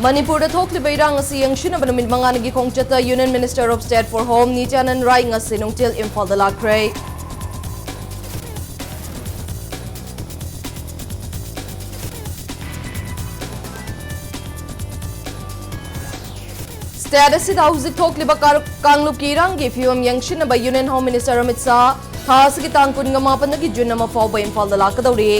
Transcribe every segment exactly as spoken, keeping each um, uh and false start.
ꯃꯅꯤꯄꯨꯔꯗ ꯊꯣꯛꯂꯤꯕ ꯏꯔꯥꯡ ꯑꯁꯤ ꯌꯦꯡꯁꯤꯟꯅꯕ ꯅꯨꯃꯤꯠ ꯃꯉꯥꯅꯤꯒꯤ ꯈꯣꯡꯆꯠꯇ Union Minister of State for Home ꯅꯤꯇ꯭ꯌꯥꯅꯟ ꯔꯥꯏ ꯉꯁꯤ ꯅꯨꯡꯊꯤꯜ ꯏꯝꯐꯥꯜꯗ ꯂꯥꯛꯈ꯭ꯔꯦ꯫ State ꯑꯁꯤꯗ ꯍꯧꯖꯤꯛ ꯊꯣꯛꯂꯤꯕ ꯀꯥꯔ-, ꯀꯥꯡꯂꯨꯞꯀꯤ ꯏꯔꯥꯡꯒꯤ ꯐꯤꯕꯝ ꯌꯦꯡꯁꯤꯟꯅꯕ Union Home Minister Amit Shah ꯊꯥ ꯑꯁꯤꯒꯤ ꯇꯥꯡ ꯀꯨꯟꯃꯥꯄꯟꯗꯒꯤ ꯖꯨꯟ ꯑꯃ ꯐꯥꯎꯕ ꯏꯝꯐꯥꯜꯗ ꯂꯥꯛꯀꯗꯧꯔꯤ꯫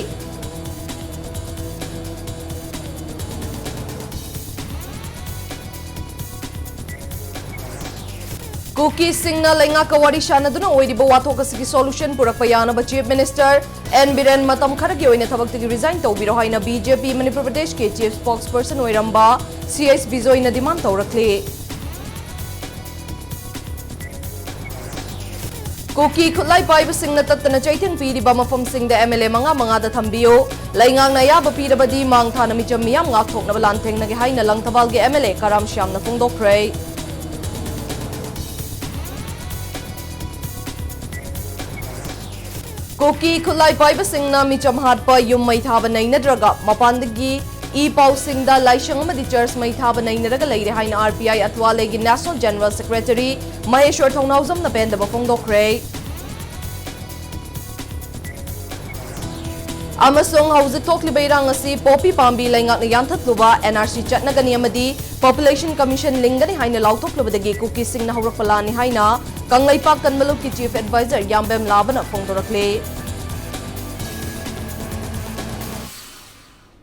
ꯀꯨꯀꯤꯁꯤꯡꯅ ꯂꯩꯉꯥꯛꯀ ꯋꯥꯔꯤ ꯁꯥꯅꯗꯨꯅ ꯑꯣꯏꯔꯤꯕ ꯋꯥꯊꯣꯛ ꯑꯁꯤꯒꯤ solution ꯄꯨꯔꯛꯄ ꯌꯥꯅꯕ Chief Minister ꯑꯦꯟ ꯕꯤꯔꯦꯟ ꯃꯇꯝ ꯈꯔꯒꯤ ꯑꯣꯏꯅ ꯊꯕꯛꯇꯒꯤ resign ꯇꯧꯕꯤꯔꯣ ꯍꯥꯏꯅ ꯕꯤ ꯖꯦ ꯄꯤ ꯃꯅꯤꯄꯨꯔ ꯄ꯭ꯔꯗꯦꯁꯀꯤ Chief Spokesperson ꯑꯣꯏꯔꯝꯕ ꯁꯤ ꯑꯩꯆ ꯕꯤꯖꯣꯏꯅ demand ꯇꯧꯔꯛꯂꯤ꯫ ꯀꯨꯀꯤ ꯈꯨꯠꯂꯥꯏ ꯄꯥꯏꯕꯁꯤꯡꯅ ꯇꯠꯇꯅ ꯆꯩꯊꯦꯡ ꯄꯤꯔꯤꯕ ꯃꯐꯝꯁꯤꯡꯗ ꯑꯦꯝ ꯑꯦꯜ ꯑꯦ ꯃꯉꯥ ꯃꯉꯥꯗ ꯊꯝꯕꯤꯌꯨ꯫ ꯂꯩꯉꯥꯛꯅ ꯑꯌꯥꯕ ꯄꯤꯔꯕꯗꯤ ꯃꯥꯡ ꯊꯥꯅ ꯃꯤꯆꯝ ꯃꯤꯌꯥꯝ ꯉꯥꯛꯊꯣꯛꯅꯕ ꯂꯥꯟꯊꯦꯡꯅꯒꯦ ꯍꯥꯏꯅ ꯂꯪꯊꯕꯥꯜꯒꯤ ꯑꯦꯝ ꯑꯦꯜ ꯑꯦ ꯀꯔꯥꯝ ꯁ꯭ꯌꯥꯝꯅ ꯐꯣꯡꯗꯣꯛꯈ꯭ꯔꯦ꯫ ꯀꯨꯀꯤ ꯈꯨꯠꯂꯥꯏ ꯄꯥꯏꯕꯁꯤꯡꯅ ꯃꯤꯆꯝ ꯍꯥꯠꯄ, ꯌꯨꯝ ꯃꯩ ꯊꯥꯕ ꯅꯩꯅꯗ꯭ꯔꯒ ꯃꯄꯥꯟꯗꯒꯤ ꯏ ꯄꯥꯎꯁꯤꯡꯗ ꯂꯥꯏꯁꯪ ꯑꯃꯗꯤ church ꯃꯩ ꯊꯥꯕ ꯅꯩꯅꯔꯒ ꯂꯩꯔꯦ ꯍꯥꯏꯅ ꯑꯥꯔ ꯄꯤ ꯑꯥꯏ ꯑꯇ꯭ꯋꯥꯂꯦꯒꯤ National General Secretary ꯃꯍꯦꯁ꯭ꯋꯔ ꯊꯧꯅꯥꯎꯖꯝꯅ ꯄꯦꯟꯗꯕ ꯐꯣꯡꯗꯣꯛꯈ꯭ꯔꯦ꯫ ꯑꯃꯁꯨꯡ ꯍꯧꯖꯤꯛ ꯊꯣꯛꯂꯤꯕ ꯏꯔꯥꯡ ꯑꯁꯤ ꯄꯣꯄꯤ ꯄꯥꯝꯕꯤ ꯂꯩꯉꯥꯛꯅ ꯌꯥꯟꯊꯠꯂꯨꯕ, ꯑꯦꯟ ꯑꯥꯔ ꯁꯤ ꯆꯠꯅꯒꯅꯤ ꯑꯃꯗꯤ Population Commission ꯂꯤꯡꯒꯅꯤ ꯍꯥꯏꯅ ꯂꯥꯎꯊꯣꯛꯂꯨꯕꯗꯒꯤ ꯀꯨꯀꯤꯁꯤꯡꯅ ꯍꯧꯔꯛꯄ ꯂꯥꯟꯅꯤ ꯍꯥꯏꯅ ꯀꯪꯂꯩꯄꯥꯛ ꯀꯟꯕ ꯂꯨꯞꯀꯤ Chief Advisor ꯌꯥꯝꯕꯦꯝ ꯂꯥꯕꯅ ꯐꯣꯡꯗꯣꯔꯛꯂꯦ꯫